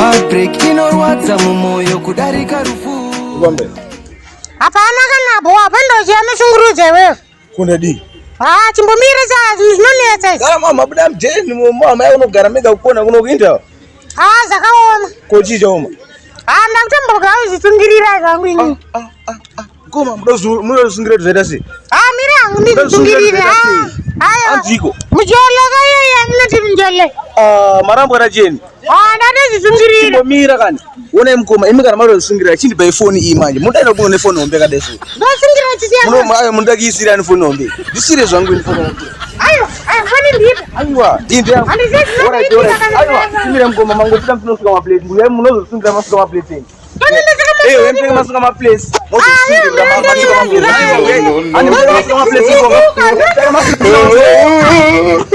Heartbreak inorwadza mumwoyo kudarika rufu. Hapana kana bho, hapana ndochiya iwewe. Kundadii? Ah, chimbomira cha zvinhu zvinonetsa izvi. Gara mama buda mujeni mama mai unogara mega kukona kuno kuinda. Ah, zvakaoma. Ko chii chaoma? Ah, ndakutomboga kuzvisungirira zvangu ini. Ah, ah, ah. Koma munozosungira zvaita sei? Ah, mira hangu ndizvisungirire. Ah, aya. Anziko. Mujolo kaiye munoti mujolo. Ah, marambwa racheni. Ah, ndatozvisungirira. Chimbomira kani. Wonai mukoma, imi kana marozvisungirira chindipai foni iyi manje. Munoda kuno nefoni hombe kadai so. Ndosungira chisiya. Muno ayo munoda kuisira ani foni hombe. Ndisire zvangu ini foni hombe. Ayo, ayo foni ndipe. Aiwa, iyi ndeyangu. Handizivi Alright, zvinoitika alright. kana Aiwa, chimira mukoma mangobuda muchinosvika maplate. Mbuya munozosungira masuka maplate enyu. Eh, wewe mtenge masuka maplates. Mozosungira masuka maplates. Aiwa, wewe. Ani mtenge masuka maplates mukoma. Mtenge masuka maplates.